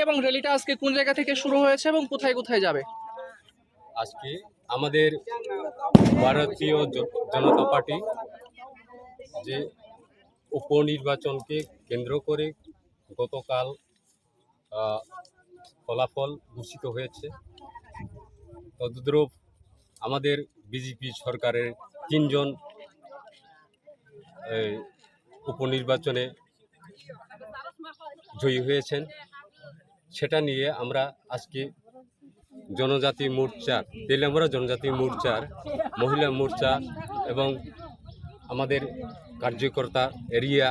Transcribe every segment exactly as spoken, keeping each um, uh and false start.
এবং র‍্যালিটা আজকে কোন জায়গা থেকে শুরু হয়েছে এবং কোথায় কোথায় যাবে? আজকে আমাদের ভারতীয় জ-, জনতা পার্টি যে উপনির্বাচনকে কেন্দ্র করে গতকাল, আহ, ফলাফল ঘোষিত হয়েছে। তদ্রূপ আমাদের বিজেপি সরকারের তিনজন এই উপনির্বাচনে জয়ী হয়েছেন, সেটা নিয়ে আমরা আজকে জনজাতি মোর্চার, তেলিয়ামুড়া জনজাতি মোর্চার মহিলা মোর্চা এবং আমাদের কার্যকর্তা এরিয়া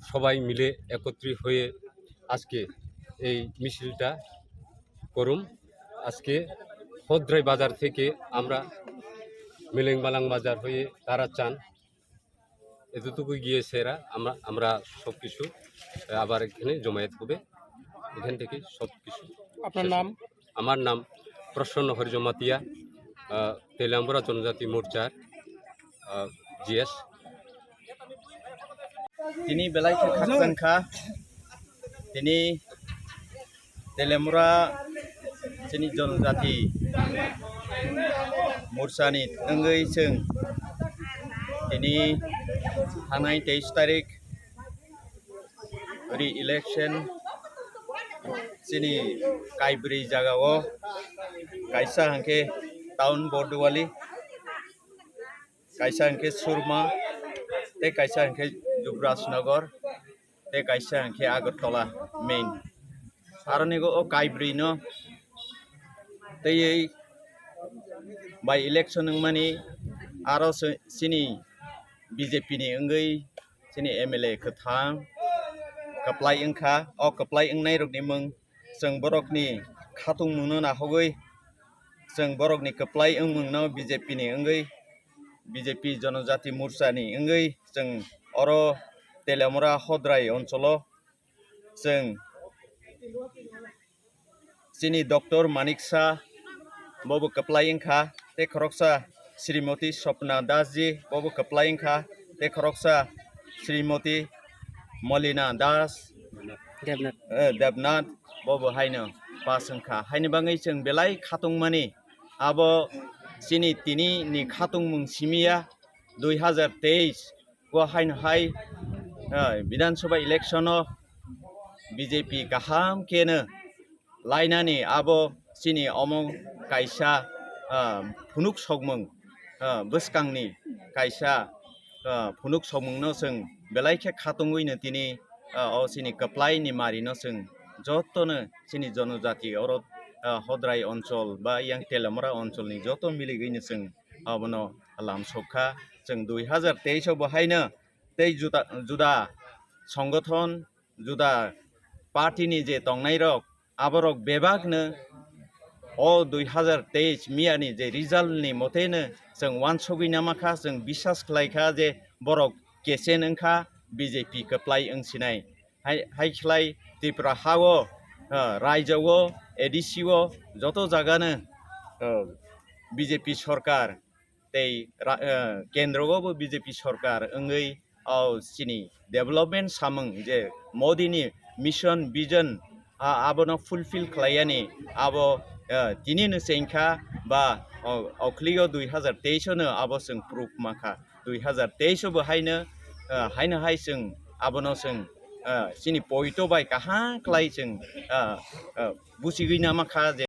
সবাই মিলে একত্রিত হয়ে আজকে এই মিছিলটা করুম। আজকে হদ্রাই বাজার থেকে আমরা মিলেংবালাং বাজার হয়ে তারাচান এতটুকু গিয়েছে এরা। আমরা, আমরা সব কিছু আবার এখানে জমায়েত হবে, এখান থেকে সব কিছু আপনার শেষ নাম? হবে। আমার নাম প্রসন্ন হরিজমাতিয়া, আহ, তেলিয়ামুড়া জনজাতি মোর্চার, আহ, GS. Tini belai khe khakchang kha. Tini Telemura chini jonojati morsani wngwi chwng tini thanai teis tarik re-election chini kaibrwi jagao, kaisa hwnkhe town Borduwali, kaisa hwnkhe Surma, tei kaisa hwnkhe Jubrajnagar, tei kaisa hwnkhe Agartala main. Aroni o kaibrwi no tei by election wngmani aro se-, chini B J P ni wngwi chini M L A kwthang kwplai wngkha. O kwplai wngnai rokni mung chwng borokni khatungmungno nahogwi, chwng borokni kwplai wngmungno B J P ni wngwi, B J P Jonojati Morcha ni wngwi chwng oro Telemura Hodrai oncholo chwng chini Doctor Manik Shah bobo kwplai wngkha, tei khoroksa Srimoti Swapna Das ji bobo kwplai wngkha, tei khoroksa Srimoti Molina Das, Debnath. Eh, Debnath bobo haino pass wngkha. Haini bagwi chwng belai khatungmani abo chini tini ni khatungmung simi ya, dui hazar teis o haino hai, eh, Bidhan Sabha election o B J P kaham khe no lainani abo chini omo kaisa, ah, phunuk sokmung, ah, bwskangni kaisa, ah, phunuk sokmungno chwng belai khe khatungwi no tini, ah, o chini kwplai ni mari no chwng joto no chini jonojati oro, ah, Hodrai onchol ba yang Telemura onchol ni joto miligwi no chwng abono lam sokha. Chwng dui hazar teis o bo haino tei juda, juda songothon, juda party ni je tongnai rok, aborok bebak no o dui hazar teis miya ni je result ni mote no chwng uansugwi namakha, chwng biswas khlaikha je borok kechen wngkha, B J P kwplai wngsinai. Hai, hai khlai Tripura ha o, ah, raijak o, A D C o joto jaga no, ah, B J P sorkar tei ra-, eh, kendro o bo B J P sorkar wngwi o chini development samung je Modi ni mission vision, a-, abono fulfill khlaiyani abo, eh, tini no chengkha ba o, okhligo dui hazar teis o no abo chwng proof mankha. Dui hazar teis o bo haino, eh, haino hai chwng abono chwng, eh, chini poito bai kaham khlai chwng, eh, eh, buchigwi namakha je